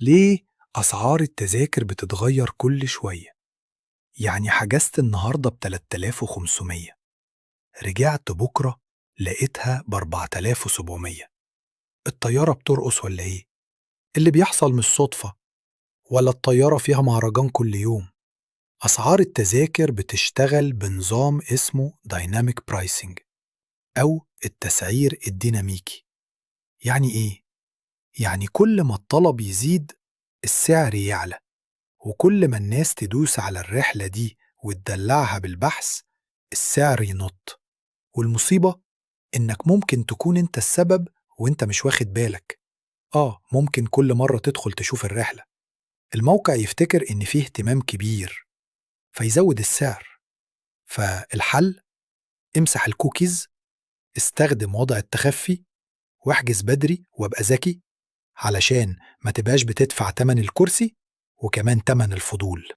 ليه أسعار التذاكر بتتغير كل شوية؟ يعني حجزت النهاردة ب 3500، رجعت بكرة لقيتها ب 4700. الطيارة بترقص ولا إيه؟ اللي بيحصل مش صدفة، ولا الطيارة فيها مهرجان كل يوم. أسعار التذاكر بتشتغل بنظام اسمه dynamic pricing أو التسعير الديناميكي. يعني إيه؟ يعني كل ما الطلب يزيد السعر يعلى، وكل ما الناس تدوس على الرحلة دي وتدلعها بالبحث السعر ينط. والمصيبة إنك ممكن تكون أنت السبب وأنت مش واخد بالك. ممكن كل مرة تدخل تشوف الرحلة الموقع يفتكر إن فيه اهتمام كبير فيزود السعر. فالحل: امسح الكوكيز، استخدم وضع التخفي، واحجز بدري وابقى ذكي، علشان ما تبقاش بتدفع تمن الكرسي وكمان تمن الفضول.